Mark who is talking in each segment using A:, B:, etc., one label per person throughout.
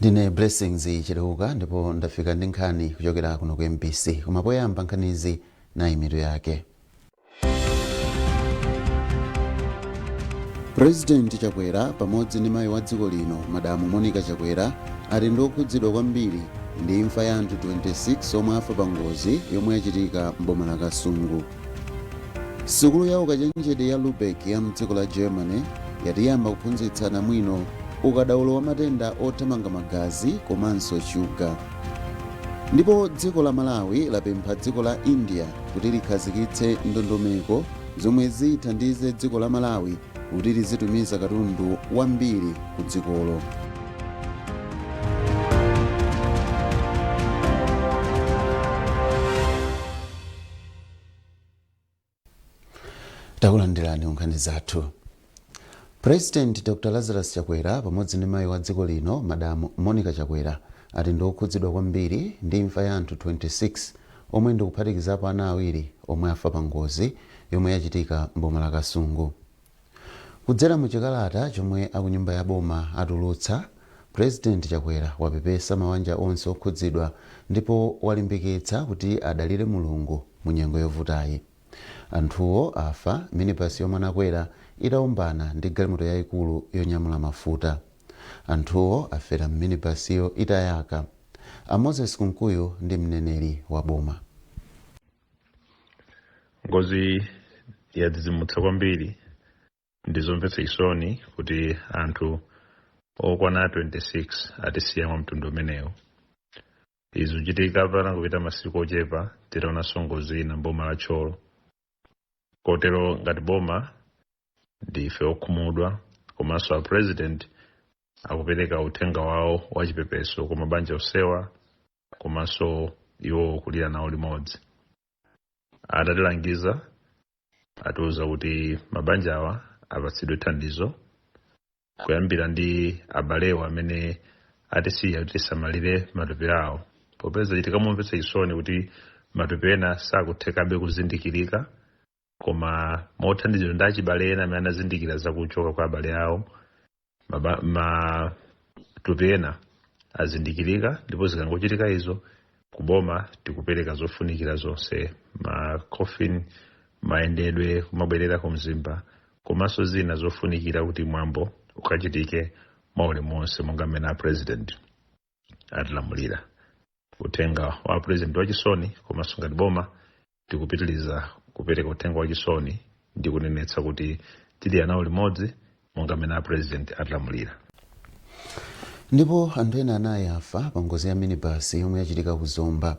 A: Ndine Blessings Chileuka ndipo ndafika ndi nkhani kuchokera kuno ku MBC. Koma poyamba nkhanizi nayi mitu yake. President Chakwera pamodzi ndi mayi wa dziko lino Madamu Monica Chakwera ati ndi okhudzidwa kwambiri ndi imfa ya anthu 26 omwe afa pa ngozi yomwe yachitika m'boma la Kasungu. Sukulu ya ukachenjede ya Lubeck ya mdziko la Germany yati iyamba kuphunzitsa anamwino ukadaulo wa matenda othamanga magazi komanso shuga. Ndipo dziko la Malawi lapempha dziko la India kuti likhazikitse ndondomeko zomwe zithandize dziko la Malawi kuti lizitumiza katundu wambiri ku dzikolo. Takulandirani nkhani zathu. President Dr Lazarus Chakwera pamodzi ndi mayi wa dziko lino Madamu Monica Chakwera ati ndi okhudzidwa kwambiri ndi imfa ya anthu 26 omwe ndikuphatikizapo ana awiri omwe afa pa ngozi yomwe yachitika m'boma la Kasungu. Kudzera mu chikalata chomwe akunyumba ya boma atulutsa, President Chakwera wapepesa mawanja onse okhudzidwa ndipo walimbikitsa kuti adalire Mulungu mu nyengo yovutayi. Anthuwo afa minibus yomwe anakwera itaombana ndi galimoto yaikulu yonyamula mafuta. Anthuwo afera m'minibasiyo itayaka. A Moses Kunkuyu ndi mneneri wa boma.
B: Ngozi yadzidzimutsa kwambiri. Ndizomvetsa chisoni kuti anthu okwana 26 atisiya mwa mtundu umenewu. Izi zikuchitika patangopita masiku ochepa titaonanso ngozi ina mboma la Thyolo. Kotero ngati boma ndife okhumudwa, komanso a president akupereka uthenga wawo wa chipepeso kwa mabanja onsewa komanso iwo kulira nawo limodzi. Atatilangiza, atiuza kuti mabanja awa apatsidwe thandizo kuyambira ndi abalewa amene atisiya kuti tisamalire matupi awo, popeza chitika momvetsa chisoni kuti matupi ena sakuthekabe kuzindikirika, koma mothandizidwa ndi achibale ena amene anazindikira zakuchoka kwa abale awo, matupi ena azindikirika. Ndipo zikangochitika izo, kuboma tikupereka zofunikira zonse, ma coffin, mayendedwe kumabwerera ku Mzimba, komanso zina zofunikira kuti mwambo ukachitike mwaulemu wonse monga mmene a president atilamulira. Uthenga wa president wachisoni, komanso ngati boma tikupitiliza kupereka uthenga wachisoni ndi kunenetsa kuti tili nawo limodzi monga mmene a president atilamulira.
A: Ndipo anthu ena 4 afa pa ngozi ya minibus yomwe yachitika ku Zomba.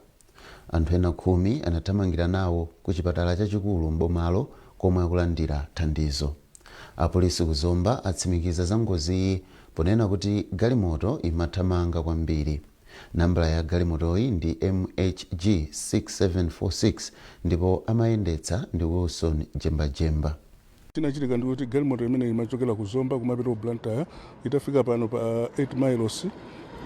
A: Anthu ena 10 anathamangira nawo ku chipatala chachikulu m'bomalo komwe akulandira thandizo. Apolisi ku Zomba atsimikiza za ngoziyi ponena kuti galimoto imathamanga kwambiri. Nambala ya galimotoyi ndi MHG 6746 ndipo amayendetsa ndi Wilson Jembajemba.
C: Chinachitika ndi kuti galimoto imene imachokera ku Zomba kumapita ku Blantyre itafika pano pa 8 miles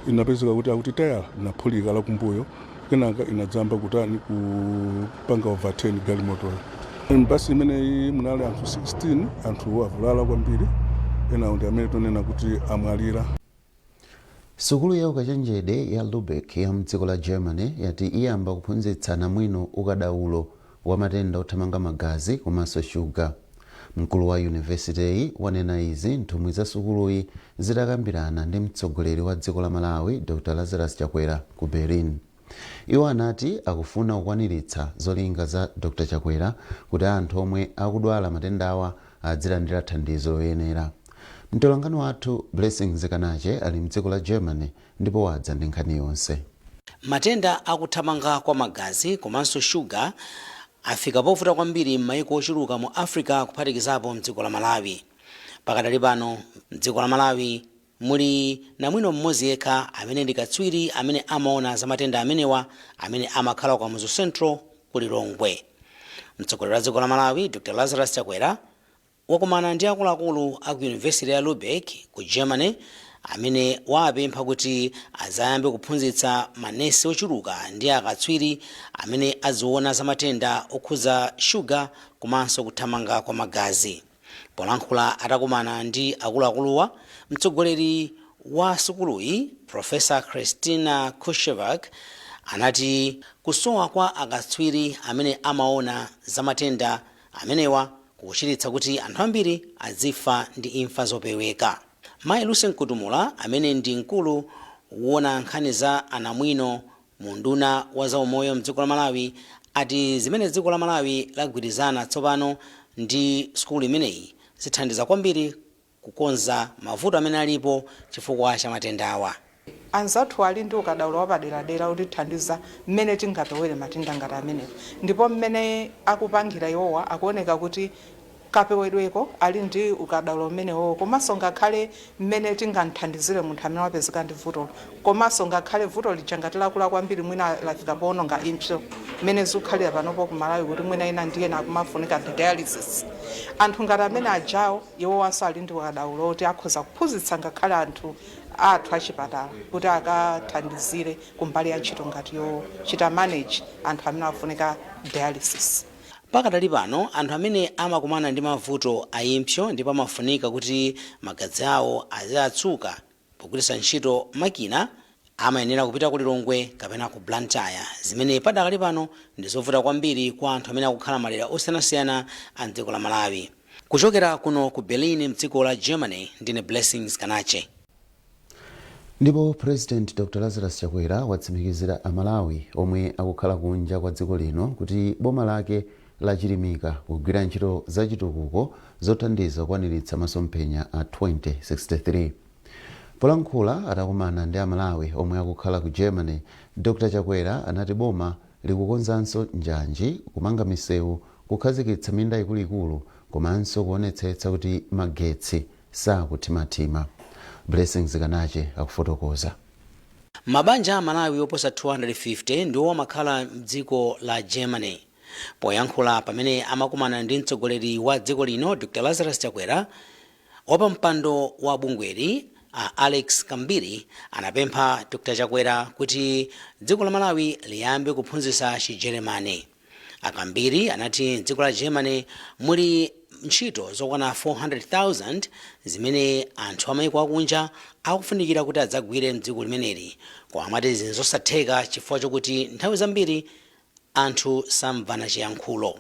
C: inapezeka kuti akuti tayala linaphulika lakumbuyo, kenaka inadzamba kutani kupanga overturn galimotoyo. Basi imeneyi munali anthu 16, anthu avulala kwambiri, enawo ndi amene tonena kuti amwalira.
A: Sukulu ya ukachenjede ya Lubeck ya mdziko la Germany yati iyamba kuphunzitsa anamwino ukadaulo wa matenda othamanga magazi komanso shuga. Mkulu wa yunivesiteyi wanena izi nthumwi za sukuluyi zitakambirana ndi mtsogoleri wa dziko la Malawi Dr Lazarus Chakwera ku Berlin. Iwo anati akufuna kukwaniritsa zolinga za Dr Chakwera kuti anthu omwe akudwala matendawa adzilandira thandizo loyenera. Mtolankhani wathu Blessings Kanache ali mdziko la Germany ndipo wadza ndi nkhani yonse.
D: Matenda akuthamanga kwa magazi komanso shuga afika povuta kwambiri m'mayiko ochuluka mu Africa kuphatikizapo mdziko la Malawi. Pakadali pano mdziko la Malawi muli namwino mmodzi yekha amene ndi katswiri amene amaona za matenda amenewa amene amakhala ku Kamuzu Central ku Lilongwe. Mtsogoleri wa dziko la Malawi Dr Lazarus Chakwera wakumana ndi akuluakulu a ku Yunivesite ya Lubeck ku Germany amene waapempha kuti adzayambe kuphunzitsa manesi ochuluka ndi akatswiri amene aziona za matenda okhudza shuga komanso kuthamanga kwa magazi. Polankhula atakumana ndi akuluakuluwa, mtsogoleri Wa sukuluyi, Profesa Christina Kushevak, anati kusowa kwa akatswiri amene amaona za matenda amenewa kukuchititsa kuti anthu ambiri azifa ndi imfa zopeweka. Mayi Lucy Nkutumula, amene ndi mkulu wona nkhani za anamwino mu unduna wa zaumoyo mdziko la Malawi, ati zimene dziko la Malawi lagwirizana tsopano ndi sukulu imeneyi zithandiza kwambiri kukonza mavuto amene alipo chifukwa cha matendawa.
E: Anzathu ali ndi ukadaulo wapaderadera otithandiza mmene tingapewere matenda ngati amenewa, ndipo mmene akupangira iwowa akuoneka kuti kapewedweko ali ndi ukadaulo umenewo, komanso ngakhale mmene tingamthandizire munthu amene wapezeka ndi vutolo, komanso ngakhale vuto lija ngati lakula kwambiri, mwina lafika powononga impsyo, mmene zikukhalira panopo ku Malawi kuti mwina ena ndi ena akumafunika ndi dialysis, anthu ngati amene ajawo, iwowanso ali ndi ukadaulo oti akhoza kuphunzitsa ngakhale anthu athu achipatala kuti akathandizire kumbali ya ntchito ngati yochita manage anthu amene afunika dialysis.
D: Pakadali pano, anthu amene amakumana ndi mavuto a impsyo ndipo amafunika kuti magazi awo aziatsuka pogwiritsa ntchito makina amayenera kupita ku Lilongwe kapena ku Blantyre, zimene padakali pano ndi zovuta kwambiri kwa anthu amene akukhala madera osiyanasiyana a mdziko la Malawi. Kuchokera kuno ku Berlin mdziko la Germany, ndine Blessings Kanache.
A: Ndipo President Dr Lazarus Chakwera watsimikizira Amalawi omwe akukhala kunja kwa dziko lino kuti boma lake lachilimika kugwira ntchito zachitukuko zothandiza kukwaniritsa masomphenya a 2063. Polankhula atakumana ndi Amalawi omwe akukhala ku Germany, Dr Chakwera anati boma likukonzanso njanji, kumanga misewu, kukhazikitsa minda ikuluikulu komanso kuonetsetsa kuti magetsi sakuthimathima. Blessings Kanache akufotokoza.
D: Mabanja a Malawi oposa 250 ndiwo amakhala mdziko la Germany. Poyankhula pamene amakumana ndi mtsogoleri wa dziko lino Dr Lazarus Chakwera, wapampando wa bungweli a Alex Kambiri anapempha Dr Chakwera kuti dziko la Malawi liyambe kuphunzitsa Chijeremani. Akambiri anati mdziko la Germany muli ntchito zokwana 400,000 zimene anthu amayiko akunja akufunikira kuti adzagwire mdziko limeneli, koma amati zinthu zosatheka chifukwa chokuti nthawi zambiri anthu samvana chiyankhulo.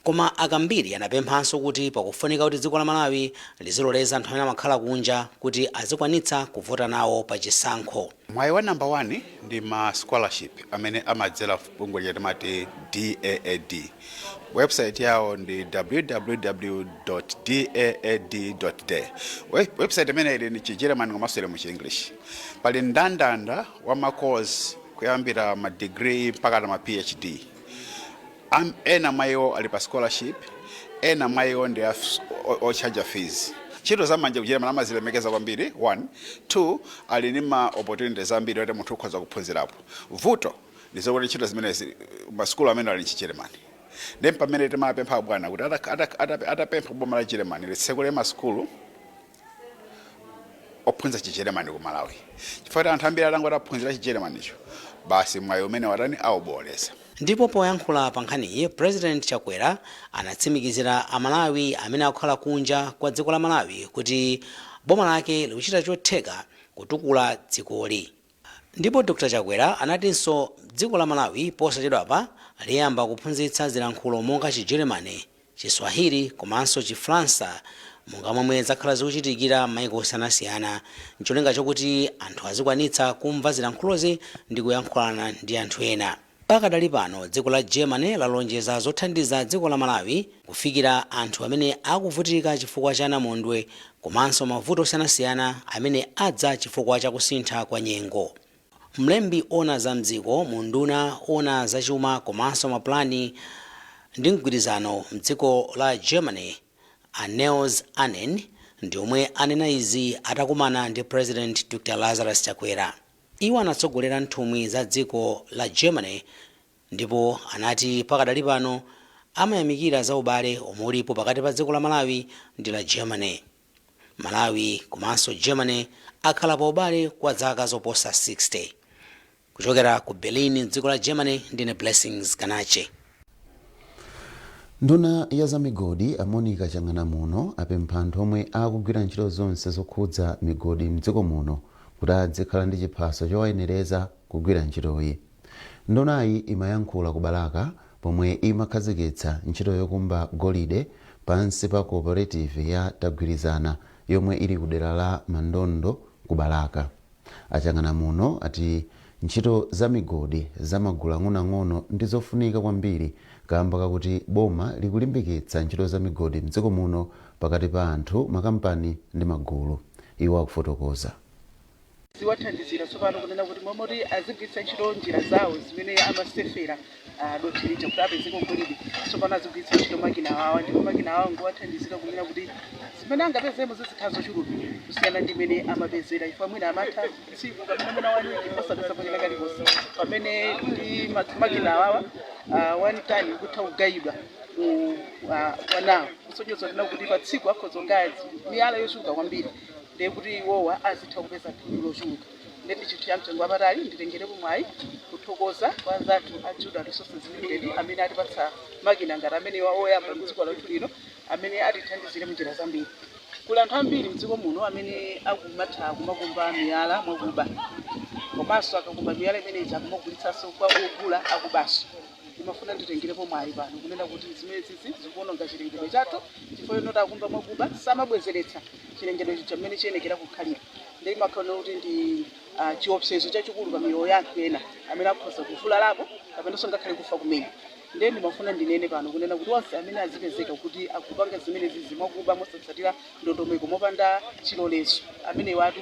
D: Koma Akambiri anapemphanso kuti pakufunika kuti dziko la Malawi liziloleza anthu amene amakhala kunja kuti azikwanitsa kuvota nawo pa chisankho.
F: Mwayi wa number 1 ndi ma scholarship amene amadzera bungwe lija timati DAAD. Website yawo ndi www.daad.de. Website imene ili ni Chigerman komanso ili mu Chienglish. Pali ndandanda wa ma course kuyambira ma degree mpaka na ma PhD. Ena mwa iwo ali pa scholarship, ena mwa iwo ndi ochaja fees. Ntchito zamanja ku German amazilemekeza kwambiri. One, two, ali ndi ma opportunities ambiri oti munthu ukhoza kuphunzirapo. Vuto ndi zokuti ntchito zimenezi, masukulu amene ali mchigeremani, ndi pamene timapempha bwana kuti atapempha boma la Germany litsekule masukulu ophunzira Chigeremani ku Malawi, chifukwa kuti anthu ambiri atangoti aphunzira Chigeremanicho, basi, mwayi umene watani, auboleza.
D: Ndipo poyankhula pa nkhaniyi, President Chakwera anatsimikizira Amalawi amene akukhala kunja kwa dziko la Malawi kuti boma lake likuchita chotheka kutukula dzikoli. Ndipo Dr Chakwera anatinso dziko la Malawi posachedwapa liyamba kuphunzitsa zilankhulo monga Chigeremani, Chiswahili komanso Chifransa, monga momwe zakhala zikuchitikira m'mayiko osiyanasiyana, ncholinga chokuti anthu azikwanitsa kumva zilankhulozi ndi kuyankhulana ndi anthu ena. Pakadali pano, dziko la Germany lalonjeza zothandiza dziko la Malawi kufikira anthu amene akuvutika chifukwa cha namondwe komanso mavuto osiyanasiyana amene adza chifukwa cha kusintha kwa nyengo. Mlembi ona za mdziko mu unduna ona zachuma komanso mapulani ndi mgwirizano mdziko la Germany, a Nels Annen, ndi omwe anena izi atakumana ndi President Dr Lazarus Chakwera. Iwo anatsogolera nthumwi za dziko la Germany ndipo anati pakadali pano amayamikira za ubale omwe ulipo pakati pa dziko la Malawi ndi la Germany. Malawi komanso Germany akhala pa ubale kwa zaka zoposa 60. Kuchokera ku Berlin mdziko la Germany, ndine Blessings Kanache.
A: Nduna ya zamigodi a Monica Chang'anamuno apempha anthu omwe akugwira ntchito zonse zokhudza migodi mdziko muno. Kuti adzikhala ndi chiphaso chowayenereza kugwira ntchitoyi. Ndunayi imayankhula ku Balaka pomwe imakhazikitsa ntchito yokumba golide pansi pa cooperative ya Tagwirizana yomwe ili ku dera la Mandondo ku Balaka. Achang'anamuno ati ntchito za migodi za magulu ang'onoang'ono ndi zofunika kwambiri kamba kakuti boma likulimbikitsa ntchito za migodi mdziko muno pakati pa anthu, makampani ndi magulu. Iwo akufotokoza.
G: Ziwathandizira tsopano kunena kuti momoti azigwiritsa ntchito njira zawo zimene amasefera dothi lija kuti apezeko golide, tsopano azigwiritsa ntchito makina awawa, ndipo makina awawa ngowathandizira kunena kuti zimene angapezemo zizikhala zochuluka kusiyana ndi imene amapezera ifo. Mwina amatha tsiku kapena mwina one week osapeza kena kalikonse, pamene ndi makina awawa 1 ton ikutha kugayidwa mu 1 hour, kusonyeza kunena kuti pa tsiku akhoza kugaya miyala yochuluka kwambiri, ndiye kuti iwowa azitha kupeza phindu lochuluka. Ndiye ndi chinthu cha mtengo wapatali. Nditengerepo mwayi kuthokoza kwa anzathu a Juda Resources Limited amene atipatsa makina ngati amene oyamba mdziko lathu lino, amene atithandizire munjira zambiri. Kuli anthu ambiri mdziko muno amene akumatha kumakumba miyala mwakuba, komanso akakumba miyala imeneyi akumagulitsanso kwa ogula akubaso. Ndimafuna nditengerepo mwayi pano kunena kuti zimene zizi zikuononga chilengedwe chathu, chifukwa choti akumba mwakuba samabwezeretsa chilengedwe chija mmene chiyenekera kukhalira. Ndi imakhala kuti ndi chiopsezo chachikulu pa miyoyo ya anthu ena amene akhoza kuvulalapo kapenanso ngakhale kufa kumene. Ndiye ndimafuna ndinene pano kunena kuti onse amene azipezeka kuti akupanga zimene zizi mwakuba, mosatsatira ndondomeko, mopanda chilolezo, amene watu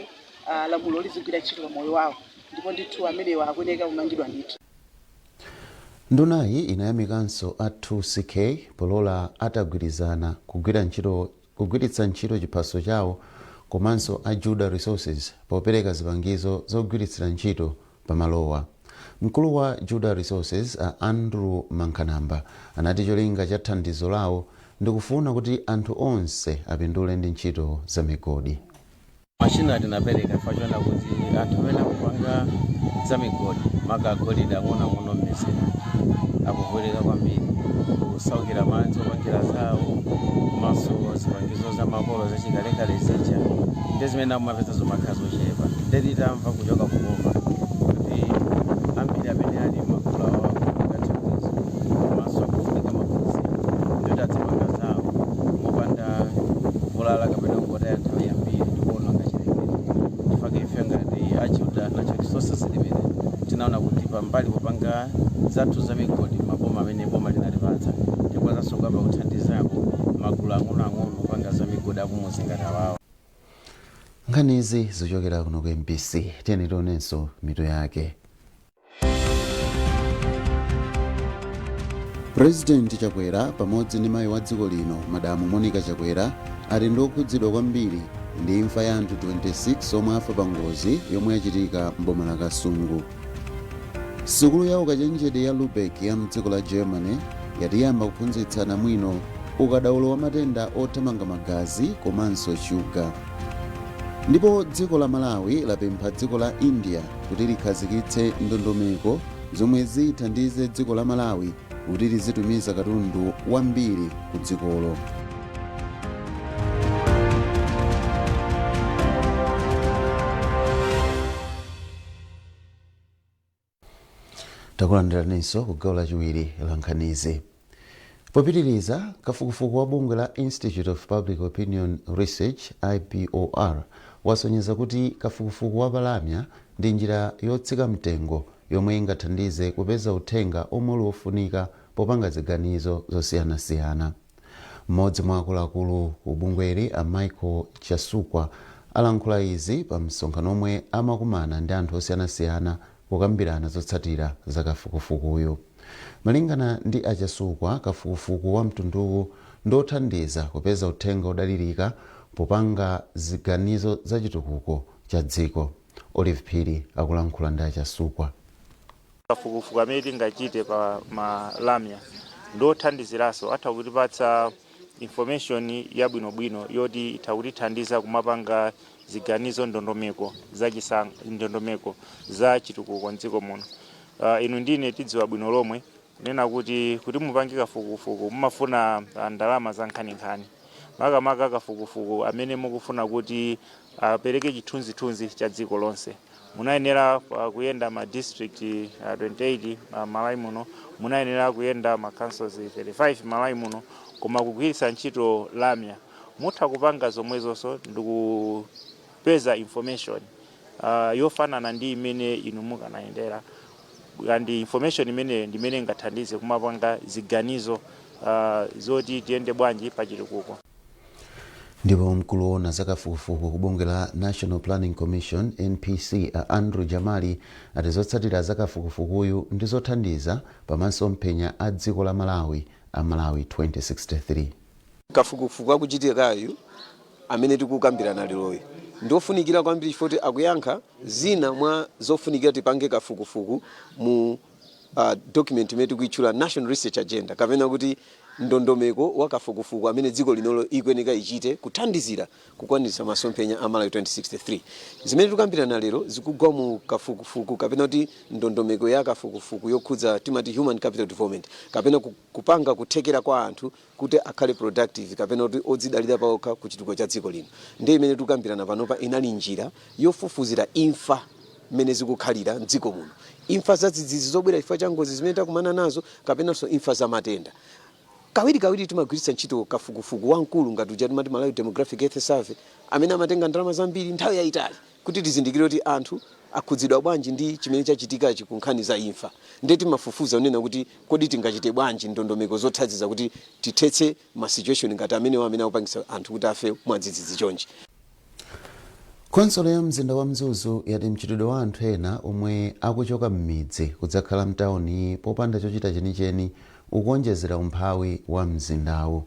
G: lamulo lizigwira ntchito pa moyo wawo, ndipo ndithu amenewa akuyeneka kumangidwa ndithu.
A: Ndunayi inayamikanso a 2CK polola atagwirizana kugwira ntchito kugwiritsa ntchito chiphaso chawo, komanso a Juda Resources popereka zipangizo zogwiritsira ntchito pamalowa. Mkulu wa Juda Resources, a Andrew Mankhanamba, anati cholinga cha thandizo lawo ndikufuna kuti anthu onse apindule ndi ntchito za migodi.
H: Mashina tinapereka fachona kuti anthu amene akupanga za migodi, maka agolide ang'onoang'ono m'mizinda, akuvutika kwambiri kusaukira madzi opangira zawo komanso zipangizo za makolo zachikalekale zija ndi zimene akumapeza zomakhala zochepa. Ndetitamva kuchoka kuboma kuti ambiri amene ali magulu awo akupanga thandizo komanso akufunika maphunziro ndoti adzipanga zawo mopanda kuvulala kapena kungotaya nthawi yambiri ndikuononga chilengedwe. Chifukwa ife ngati a Juda Natural Resources Limited tinaona kuti pambali popanga zathu za migodi maboma amene boma linatipatsa, tikwazanso kuyamba kuthandizako magulu ang'onoang'ono opanga za migodi akumuzi ngati awawa.
A: Nkhanizi zichokera kuno ku MBC. Tiyeni tionenso mitu yake. Purezidenti Chakwera pamodzi ndi mayi wa dziko lino, Madamu Monica Chakwera, ati ndi okhudzidwa kwambiri ndi imfa ya anthu 26 omwe afa pa ngozi yomwe yachitika m'boma la Kasungu. Sukulu ya ukachenjede ya Lubeck ya mdziko la Germany yati yamba kuphunzitsa namwino ukadaulo wa matenda othamanga magazi komanso shuga. Ndipo dziko la Malawi lapempha dziko la India kuti likhazikitse ndondomeko zomwe zithandize dziko la Malawi kuti lizitumiza katundu wambiri ku dzikolo. Takulandiraninso ku gawo lachiwiri la nkhanizi. Popitiriza kafukufuku wa bungwe la Institute of Public Opinion Research, IPOR, wasonyeza kuti kafukufuku wa palamya ndi njira yotsika mtengo yomwe ingathandize kupeza uthenga omwe uli wofunika popanga ziganizo zosiyanasiyana. Mmodzi mwa akuluakulu ku bungweli, a Michael Chasukwa, alankhula izi pa msonkhano omwe amakumana ndi anthu osiyanasiyana kukambirana zotsatira za kafukufukuyu. Malingana ndi Achasukwa, kafukufuku wa mtunduwu ndothandiza kupeza uthenga odalirika popanga ziganizo za chitukuko cha dziko. Olive Phiri akulankhula ndi Achasukwa.
I: Kafukufuku amene tingachite pa malamya ndothandiziranso, atha kutipatsa information yabwinobwino yoti itha kutithandiza kumapanga ziganizo, ndondomeko za ndondomeko za chitukuko mdziko muno. Inu ndine tidziwa bwino lomwe kunena kuti mupange kafukufuku mumafuna ndalama za nkhaninkhani. Makamaka kafukufuku amene mukufuna kuti apereke chithunzithunzi cha dziko lonse, munayenera kuyenda ma district 28 Malawi muno, munayenera kuyenda ma councils 35 Malawi muno. Koma kugwiritsa ntchito lamya mutha kupanga zomwezonso ndikupeza information yofanana ndi imene inu mukanayendera, and information imeneyo ndimene ingathandize kumapanga ziganizo zoti tiyende bwanji pachitukuko.
A: Ndipo mkulu woona zakafukufuku ku bungwe la National Planning Commission, NPC, a Andrew Jamali ati zotsatira zakafukufukuyu ndi zothandiza pamasomphenya a dziko la Malawi a Malawi 2063.
J: Kafukufuku akuchitikayu amene tikukambirana leroyo ndiofunikira kwambiri chifukwa akuyankha zina mwa zofunikira tipange kafukufuku mu document imene tikuitchula National Research Agenda, kapena kuti ndondomeko wa kafukufuku amene dziko linolo ikuyeneka ichite kuthandizira kukwaniritsa masomphenya a Malawi 2063. Zimene tikukambirana lero zikugwa mu kafukufuku kapena kuti ndondomeko ya kafukufuku yokhudza timati human capital development, kapena kupanga kuthekera kwa anthu kuti akhale productive kapena kuti odzidalira paokha ku chitukuko cha dziko lino. Ndiye imene tikukambirana panopa inali njira yofufuzira imfa mmene zikukhalira mdziko muno, imfa zadzidzidzi zobwera chifukwa cha ngozi zimene takumana nazo kapenanso imfa za matenda. Kawirikawiri timagwiritsa ntchito kafukufuku wamkulu ngati uja timati Malawi Demographic Health Survey, amene amatenga ndalama zambiri, nthawi yayitali, kuti tizindikire kuti anthu akhudzidwa bwanji ndi chimene chachitikachi ku nkhani za imfa. Ndiye timafufuza kunena kuti kodi tingachite bwanji ndondomeko zothandiza kuti tithetse ma situation ngati amenewo amene akupangisa anthu kuti afe mwadzidzidzi chonchi.
A: Khonsolo ya mzinda wa Mzuzu yati mchitidwe wa anthu ena omwe akuchoka m'midzi kudzakhala mtawuni popanda chochita chenicheni ukuonjezera umphawi wa mzindawu.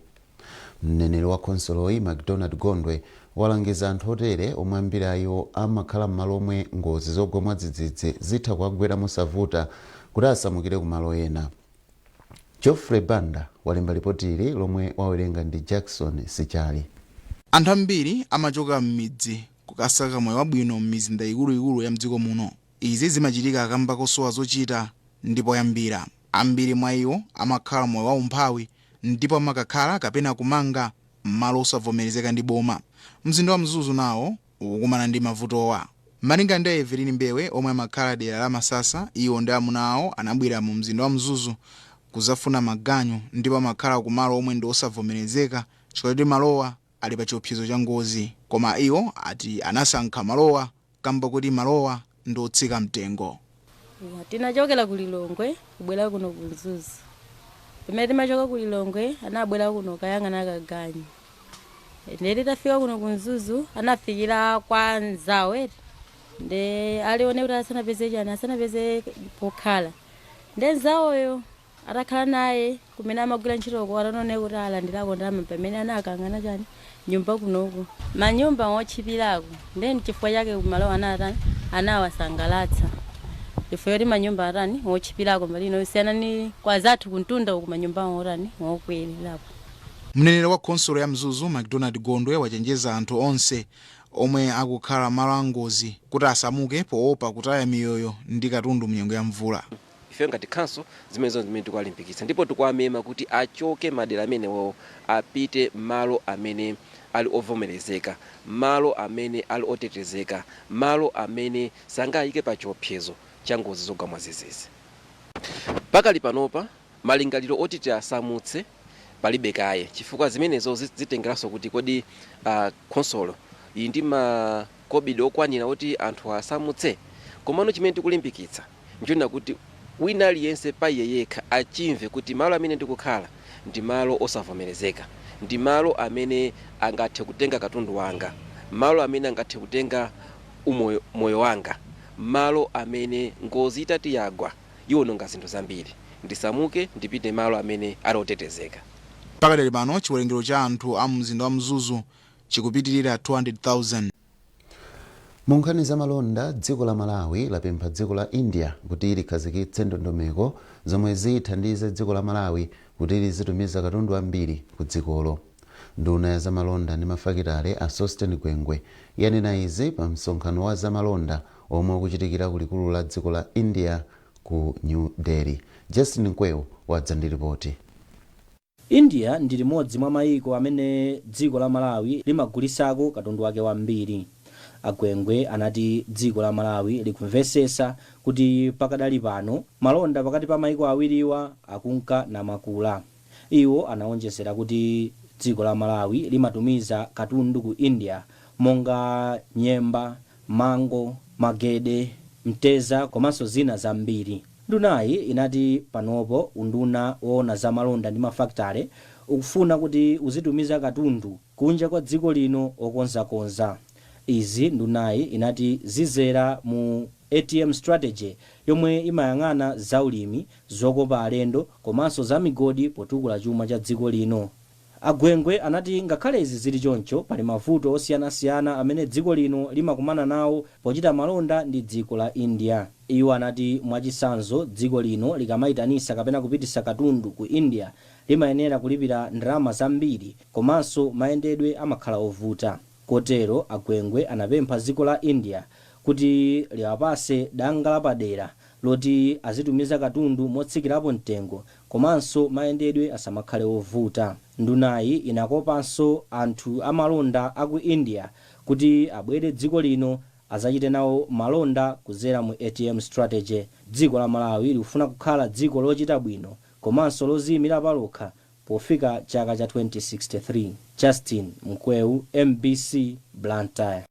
A: Mneneri wa khonsoloyi, Macdonald Gondwe, walangiza anthu otere, omwe ambiri a iwo amakhala m'malo omwe ngozi zogwa mwadzidzidzi zitha kuwagwera mosavuta, kuti asamukire ku malo ena. Geoffrey Banda walemba ripoti ili lomwe wawerenga ndi Jackson Sichali.
K: Anthu ambiri amachoka m'midzi kukasaka moyo wabwino m'mizinda ikuluikulu ya mdziko muno. Izi zimachitika kamba kosowa zochita ndipo yambira. Ambiri mwa iwo amakhala moyo waumphawi ndipo amakakhala kapena kumanga m'malo osavomerezeka ndi boma. Mzinda wa Mzuzu nawo ukukumana ndi mavutowa. Malinga ndi Evelyn Mbewe, omwe amakhala dera la Masasa, iwo ndi amuna awo anabwera mu mzinda wa Mzuzu kuzafuna maganyu ndipo amakhala kumalo omwe ndi osavomerezeka chifukwa choti malowa ali pa chiopsezo cha ngozi. Koma iwo ati anasankha malowa kamba kuti malowa ndi otsika mtengo.
L: Tinachokera ku Lilongwe kubwera kuno ku Mzuzu. Pamene timachoka ku Lilongwe anabwera kuno kayang'ana kaganyu. Ndiye titafika kuno ku Mzuzu anafikira kwa nzawo eti, nde alione kuti asanapeze chani, asanapeze pokhala, nde nzawoyo atakhala naye kumene amagwira ntchitoko, atanaone kuti alandirako ndalama, pamene anakang'ana chani, nyumba kunoku, manyumba otchipirako. Nde nchifukwa chake kumalo anatani, anawasangalatsa, chifukwa choti manyumba atani, otchipirako mbali ino siyana ni kwa zathu kuntunda uku, manyumba otani, okwererapo.
K: Mneneri wa khonsolo ya Mzuzu, Macdonald Gondwe, wachenjeza anthu onse omwe akukhala malo angozi kuti asamuke poopa kutaya miyoyo ndi katundu mnyengo ya mvula.
M: Ife ngati council zimenezo zimene tikuwalimbikitsa ndipo tikuwamema kuti achoke madera amenewo, apite malo amene ali ovomerezeka, malo amene ali otetezeka, malo amene sangayike pa chiopsezo cha ngozi zogwa mwadzidzidzi. Pakali panopa malingaliro oti tiasamutse palibe kaye, chifukwa zimenezo zitengeranso kuti kodi khonsolo iyi ndi makobidi okwanira oti anthu asamutse. Komano chimene tikulimbikitsa nchonena kuti wina aliyense pa iye yekha achimve kuti malo amene ndikukhala ndi malo osavomerezeka, ndi malo amene angathe kutenga katundu wanga, malo amene angathe kutenga umoyo moyo wanga, malo amene ngozi itati yagwa iwononga zinthu zambiri, ndisamuke ndipite malo amene ali otetezeka.
K: Pakadali pano chiwerengero cha anthu a mzinda wa Mzuzu chikupitirira 200,000.
A: Mu nkhani za malonda, dziko la Malawi lapempha dziko la India kuti likhazikitse ndondomeko zomwe zithandize dziko la Malawi kuti lizitumiza katundu ambiri ku dzikolo. Nduna ya zamalonda ndi mafakitale, a Sosten Gwengwe, yanena izi pa msonkhano wa zamalonda omwe ukuchitikira ku likulu la dziko la India ku New Delhi. Justin Nkwewu wadza ndi ripoti.
N: India ndi limodzi mwa mayiko amene dziko la Malawi limagulisako katundu wake wambiri. A Gwengwe anati dziko la Malawi likumvesesa kuti pakadali pano malonda pakati pa mayiko awiriwa akunka namakula. Iwo anawonjezera kuti dziko la Malawi limatumiza katundu ku India monga nyemba, mango, magede, mteza komanso zina zambiri. Ndunayi inati panopo unduna woona za malonda ndi mafakitale ukufuna kuti uzitumiza katundu kunja kwa dziko lino okonzakonza. Izi ndunayi inati zizera mu ATM strategy yomwe imayang'ana zaulimi, zokopa alendo komanso za migodi potukula chuma cha dziko lino. A Gwengwe anati ngakhale izi zili choncho, pali mavuto osiyanasiyana amene dziko lino limakumana nawo pochita malonda ndi dziko la India. Iwo anati mwachisanzo dziko lino likamaitanisa kapena kupitisa katundu ku India limayenera kulipira ndalama zambiri komanso mayendedwe amakhala ovuta. Kotero a Gwengwe anapempha dziko la India kuti liwapase danga lapadera loti azitumiza katundu motsikirapo mtengo komanso mayendedwe asamakhale ovuta. Ndunayi inakopanso anthu amalonda aku India kuti abwere dziko lino azachite nawo malonda kuzera mu ATM strategy. Dziko la Malawi likufuna kukhala dziko lochita bwino komanso loziyimira palokha pofika chaka cha 2063. Justin Mkweu, MBC, Blantyre.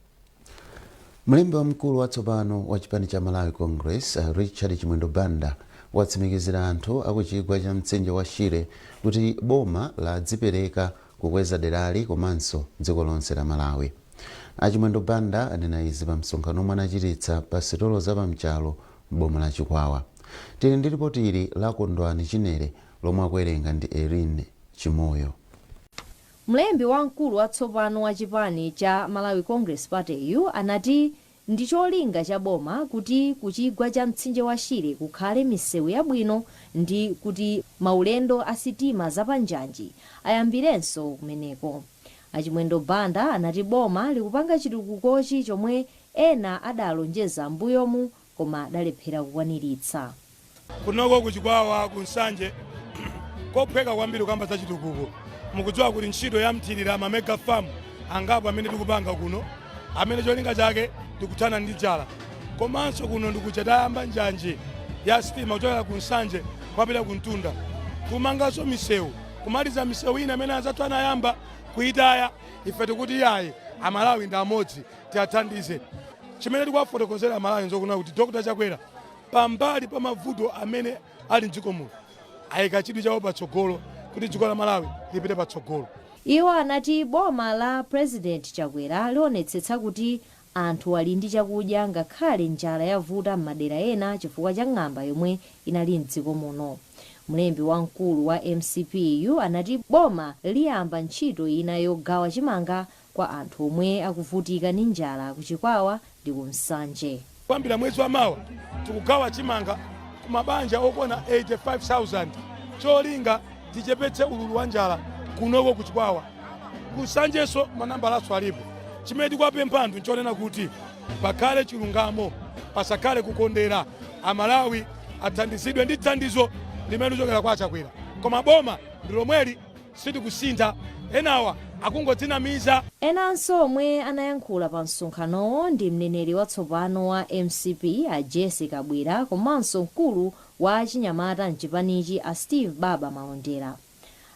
A: Mlembi wamkulu watsopano wa chipani cha Malawi Congress, Richard Chimwendo Banda, watsimikizira anthu akuchigwa cha mtsinje wa Shire kuti boma ladzipereka kukweza derali komanso dziko lonse la Malawi. A Chimwendo Banda anena izi pa msonkhano omwe anachititsa pa sitolo za pamchalo m'boma la Chikwawa. Tili ndi ripoti ili la Kondwani Chinere lomwe akuwerenga ndi Erin Chimoyo.
O: Mlembi wamkulu watsopano wa chipani cha Malawi Congress Party-yu anati ndi cholinga cha boma kuti ku chigwa cha mtsinje wa Shire kukhale misewu yabwino ndi kuti maulendo a sitima za pa njanji ayambirenso kumeneko. A Chimwendo Banda anati boma likupanga chitukukochi chomwe ena adalonjeza m'mbuyomu koma adalephera kukwaniritsa.
P: Kunoko ku Chikwawa, ku Nsanje, kophweka kwambiri kukamba za chitukuko. Mukudziwa kuti ntchito ya mthirira, ma mega farm angapo amene tikupanga kuno, amene cholinga chake ndikuthana ndi njala. Komanso kuno ndikuja tayamba njanji ya sitima kuchokera ku Nsanje kumapita ku Mtunda, kumanganso misewu, kumaliza misewu ina imene anzathu anayamba kuitaya. Ife tikuti iyayi, Amalawi ndi amodzi, tiathandize. Chimene tikuwafotokozera Amalawi nzokunena kuti Dr Chakwera, pambali pa mavuto amene ali mdziko muno, ayika chidwi chawo patsogolo kuti dziko la Malawi lipite patsogolo.
O: Iwo anati boma la President Chakwera lionetsetsa kuti anthu ali ndi chakudya ngakhale njala yavuta m'madera ena chifukwa cha ng'amba yomwe inali mdziko muno. Mlembi wamkulu wa mcp yu anati boma liyamba ntchito ina yogawa chimanga kwa anthu omwe akuvutika ndi njala ku Chikwawa ndi ku Nsanje.
P: Kuyambira mwezi wa mawa tikugawa chimanga ku mabanja okwana 85,000 cholinga tichepetse ululu wa njala kunoko ku Chikwawa. Ku Nsanjenso manambalaso alipo. Chimene tikuwapempha anthu nchonena kuti pakhale chilungamo, pasakhale kukondera. Amalawi athandizidwe ndi thandizo limene lichokera kwa Chakwera, koma boma ndi lomweli, sitikusintha, enawa akungodzinamiza.
O: Enanso omwe anayankhula pa msonkhanowo ndi mneneri watsopano wa mcp a Jessie Kabwila komanso mkulu wa achinyamata mchipanichi a Steve Baba Malondera.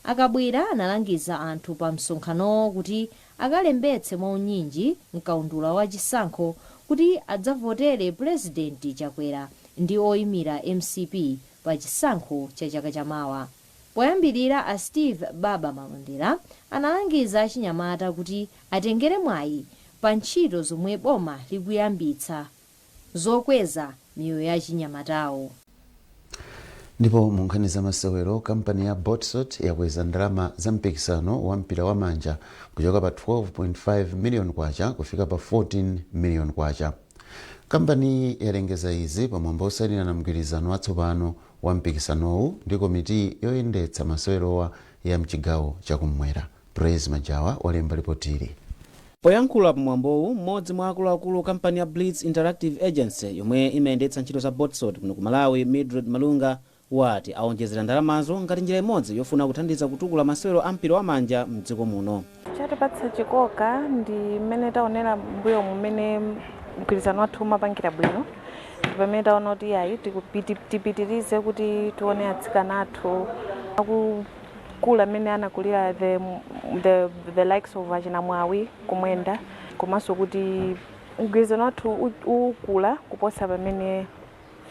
O: A Kabwila analangiza anthu pa msonkhanowo kuti akalembetse mwaunyinji mkaundula wa chisankho kuti adzavotere Pulezidenti Chakwera ndi oimira mcp pa chisankho cha chaka chamawa. Poyambilira a Steve Baba Malondera analangiza achinyamata kuti atengere mwayi pa ntchito zomwe boma likuyambitsa zokweza miyoyo ya achinyamatawo.
A: Ndipo mu nkhani za masewero, kampani ya Botsot yakweza ndalama za mpikisano wa mpira wa manja kuchoka pa 12.5 million kwacha kufika pa 14 million kwacha. Kampaniyi yalengeza izi pamwambo osayinirana mgwirizano watsopano wa mpikisanowu ndi komiti yoyendetsa masewerowa ya mchigawo chakummwera. Praise Majawa walemba ripotili.
Q: Poyankhula pamwambowu, mmodzi mwa akuluakulu kampani ya Blitz Interactive Agency yomwe imayendetsa ntchito za Botsot kuno ku Malawi, Mildred Malunga, Wati awonjezera ndalamazo ngati njira imodzi yofuna kuthandiza kutukula masewero a mpira wamanja mdziko muno.
R: Chatipatsa chikoka ndi mmene taonera mbuyo mumene mgwirizano wathu umapangira bwino, ndi pamene taona kuti ayi, tipitirize kuti tione atsikana athu akukula mmene anakulira the likes of achinamwawi kumwenda, komanso kuti mgwirizano wathu ukula kuposa pamene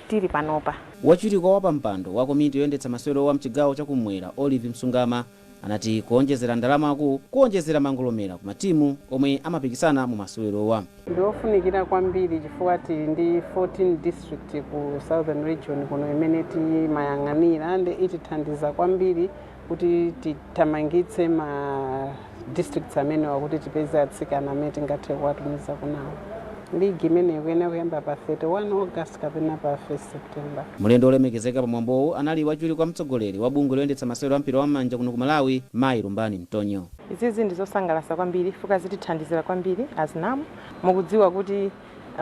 R: tili panopa.
Q: Wachiwiri kwa wapampando wa komiti yoyendetsa masewero wa mchigawo chakumwera, Olive Msungama, anati kuonjezera ndalamaku kuonjezera mangolomera ku matimu omwe amapikisana mu masewerowa.
S: Ndiofunikira kwambiri chifukwa tili ndi 14 district ku Southern Region kuno imene timayang'anira, ndi itithandiza kwambiri kuti tithamangitse ma districts amenewa kuti tipeze atsikana amene tingathe kuwatumiza kunawo. Ligi imeneyi ikuyenera kuyamba pa 31 August kapena pa 1 September.
Q: Mlendo olemekezeka pamwambowu anali wachiwiri kwa mtsogoleri wa bungwe loyendetsa masewero a mpira wam'manja kuno ku Malawi, Mayi Lumbani Mtonyo.
T: Izizi ndi zosangalatsa kwambiri chifukwa zitithandizira kwambiri as NAM. Mukudziwa kuti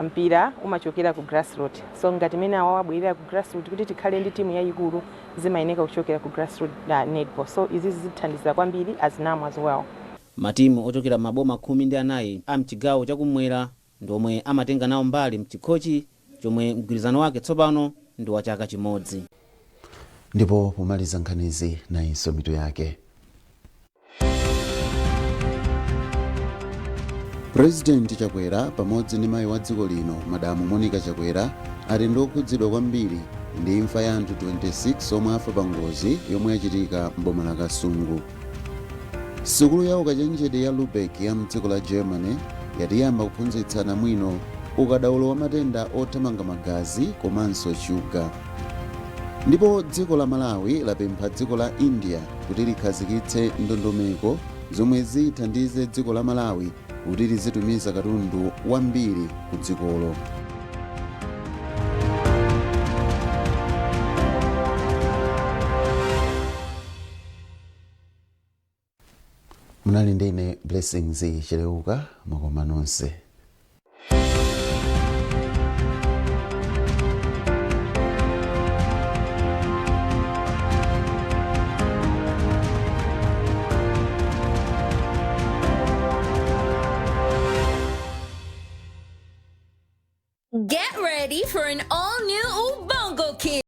T: mpira umachokera ku grassroot, so ngati mene awa wabwerera ku grassroot, kuti tikhale ndi timu yayikulu zimayeneka kuchokera ku grassroot netball, so izizi zitithandizira kwambiri as NAM as well.
Q: Matimu ochokera maboma 14 a mchigawo chakumwera ndi omwe amatenga nawo mbali mchikhochi chomwe mgwirizano wake tsopano ndi wa chaka chimodzi.
A: Ndipo pomaliza nkhanizi, nayinso mitu yake. Purezidenti Chakwera pamodzi ndi mayi wa dziko lino, Madamu Monica Chakwera, ati ndi okhudzidwa kwambiri ndi imfa ya anthu 26 omwe afa pa ngozi yomwe yachitika m'boma la Kasungu. Sukulu ya ukachenjede ya Lubeck ya mdziko la Germany yati yamba kuphunzitsa namwino ukadaulo wa matenda othamanga magazi komanso shuga. Ndipo dziko la Malawi lapempha dziko la India kuti likhazikitse ndondomeko zomwe zithandize dziko la Malawi kuti lizitumiza katundu wambiri ku dzikolo. Munali ndine Blessings Chileuka. Mwakoma nonse.
U: Get ready for an all